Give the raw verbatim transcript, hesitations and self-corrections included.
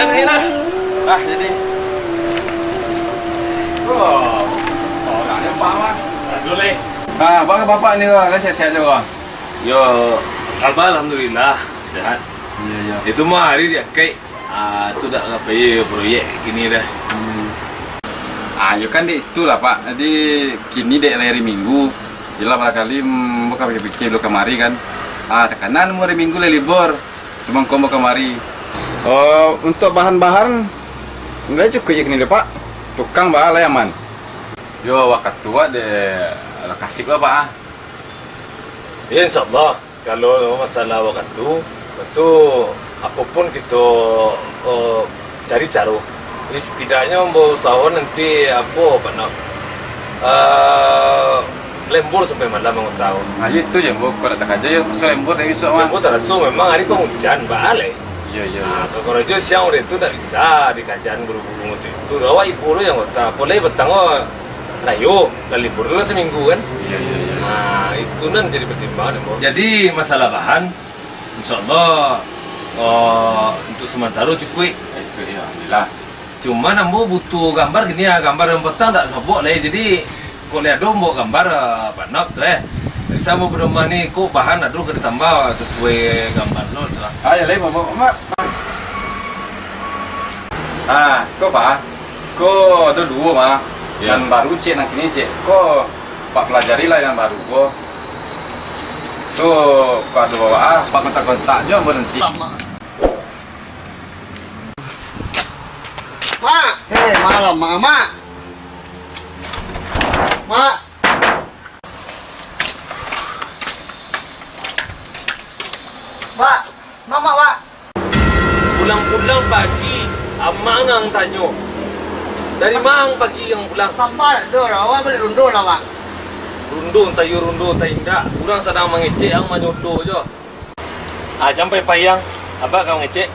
Ni lah. Ah, jadi. Wah, sorang ni, Pak, mah. Aduh, leh. Ah, baa kabar Bapak ni, Bang? Sehat-sehat juo, Bang? Yo, kabar alhamdulillah, sehat. Iyo, iyo. Itu mah ari di Akaik. Ah, tu dak ka pai proyek kini dah. Hmm. Ah, yo kan dek itulah, Pak. Jadi, kini dek lai ari Minggu. Jelah barangkali, mm, ambo ka pikir-pikir dulu kamari kan. Ah, takana ambo ari Minggu lai libur. Tu mangko ambo kamari. Oh, untuak bahan-bahan, ndak cukuik yo kini deh, Pak? Tukang baa lai aman? Yo, wakatu wak dek lah kasik lah, Pak, ah. Yo, insyaallah. Kalau masalah wakatu, tu apo pun kito, eh, cari caro. Jadi, setidaknyo ambo usaho nanti, apo, Pak Nok, eh, lembur sampai malam anggota. Nah, itu je, ambo kok dak takaja yo, pasal lembur dari besok mah. Lembur taraso memang ari pangujan, baa lai. Iyo, iyo, iyo. Ah, kalau karajo siang udah tu dak bisa dikajan buru-buru tu. Tu awak ibu tu yang anggota, apo lai patang, oh, rayo, lah libur tu lah saminggu kan. Iyo, iyo, iyo. Nah, itu nan jadi pertimbangan, Bang. Jadi, masalah bahan, insyaallah, oh, untuk sementara cukuik. Cukuik, ya, alhamdulillah. Cuman ambo butuh gambar kini ya, gambar yang patang dak sabok lai. Jadi, kok lai ado ambo gambar, eh, Pak Nok tu, eh. Bisa ambo pedoman ni, kok bahan ado ka ditambah sesuai gambar tu, tu. Ah, ya, lai, Mak, Mak, Mak. Ah, ko, Pak, ah. Ko ado duo, mah. Ya. Nan baru, cek, nan kini, cek. Ko, Pak pelajari lah nan baru ko. Tu, ko ado bawa, ah, Pak kontak-kontak jo ambo nanti. Mak. Eh, malam, Mak, Mak. Mak. Mak, Mak, Mak, Mak. Pulang-pulang pagi, amak ang tanyo. Dari ma ang pagi ang pulang? Sapa dak doh, awak baliak rundo lah, Mak. Rundo, antah iyo rundo, antah indak. Urang sadang mangecek, ang manyodo jo. Ah, jan pai-pai ang, abak ka mangecek.